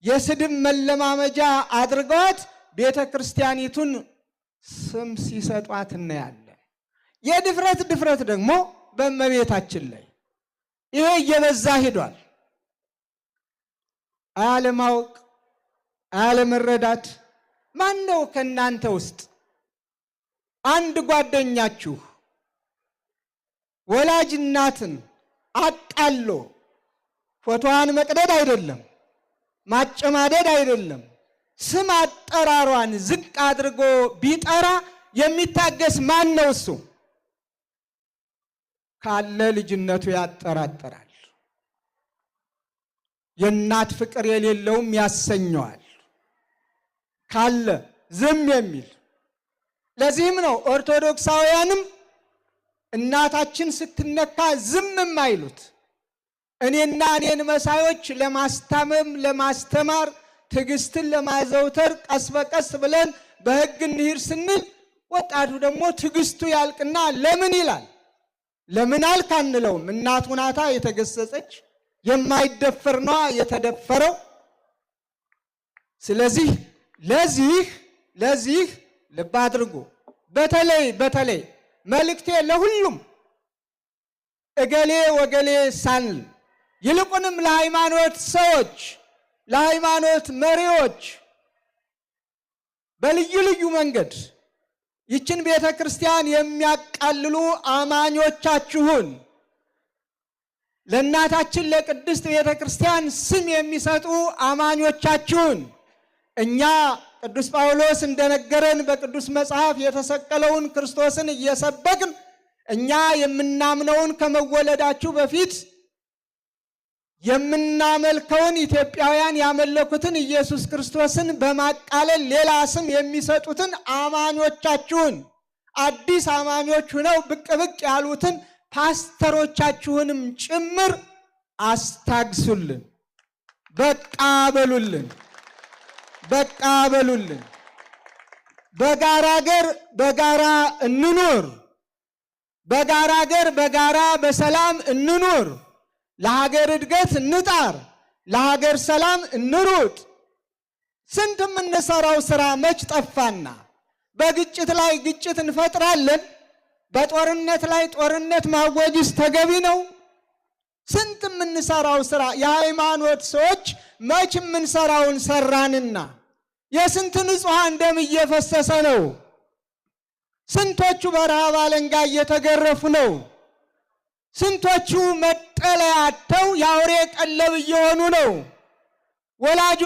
የስድብ መለማመጃ አድርገዋት ቤተ ክርስቲያኒቱን ስም ሲሰጧት እናያለን። የድፍረት ድፍረት ደግሞ በእመቤታችን ላይ ይሄ እየበዛ ሂዷል። አለማወቅ፣ አለመረዳት። ማን ነው ከእናንተ ውስጥ አንድ ጓደኛችሁ ወላጅ እናትን አቃሎ ፎቶዋን መቅደድ አይደለም፣ ማጨማደድ አይደለም፣ ስም አጠራሯን ዝቅ አድርጎ ቢጠራ የሚታገስ ማን ነው? እሱ ካለ ልጅነቱ ያጠራጥራል። የእናት ፍቅር የሌለውም ያሰኘዋል። ካለ ዝም የሚል። ለዚህም ነው ኦርቶዶክሳውያንም እናታችን ስትነካ ዝም የማይሉት። እኔና እኔን መሳዮች ለማስታመም፣ ለማስተማር፣ ትዕግስትን ለማዘውተር ቀስ በቀስ ብለን በሕግ እንሂድ ስንል ወጣቱ ደግሞ ትዕግስቱ ያልቅና ለምን ይላል። ለምን አልክ አንለውም። እናቱ ናታ የተገሰጸች፣ የማይደፈር ነዋ የተደፈረው። ስለዚህ ለዚህ ልብ አድርጉ። በተለይ በተለይ መልእክቴ ለሁሉም እገሌ ወገሌ ሳንል ይልቁንም ለሃይማኖት ሰዎች፣ ለሃይማኖት መሪዎች በልዩ ልዩ መንገድ ይችን ቤተ ክርስቲያን የሚያቃልሉ አማኞቻችሁን፣ ለእናታችን ለቅድስት ቤተ ክርስቲያን ስም የሚሰጡ አማኞቻችሁን፣ እኛ ቅዱስ ጳውሎስ እንደነገረን በቅዱስ መጽሐፍ የተሰቀለውን ክርስቶስን እየሰበክን፣ እኛ የምናምነውን ከመወለዳችሁ በፊት የምናመልከውን፣ ኢትዮጵያውያን ያመለኩትን ኢየሱስ ክርስቶስን በማቃለል ሌላ ስም የሚሰጡትን አማኞቻችሁን፣ አዲስ አማኞች ሁነው ብቅ ብቅ ያሉትን ፓስተሮቻችሁንም ጭምር አስታግሱልን። በቃ በሉልን። በቃ በሉልን። በጋራ አገር በጋራ እንኑር። በጋራ አገር በጋራ በሰላም እንኑር። ለሀገር እድገት እንጣር። ለሀገር ሰላም እንሩጥ። ስንት የምንሰራው ስራ መች ጠፋና በግጭት ላይ ግጭት እንፈጥራለን። በጦርነት ላይ ጦርነት ማወጅስ ተገቢ ነው? ስንት የምንሰራው ስራ የሃይማኖት ሰዎች መች የምንሰራውን ሰራንና የስንት ንጹሐን ደም እየፈሰሰ ነው። ስንቶቹ በረሃብ አለንጋ እየተገረፉ ነው። ስንቶቹ መጠለያ አጥተው የአውሬ ቀለብ እየሆኑ ነው። ወላጆ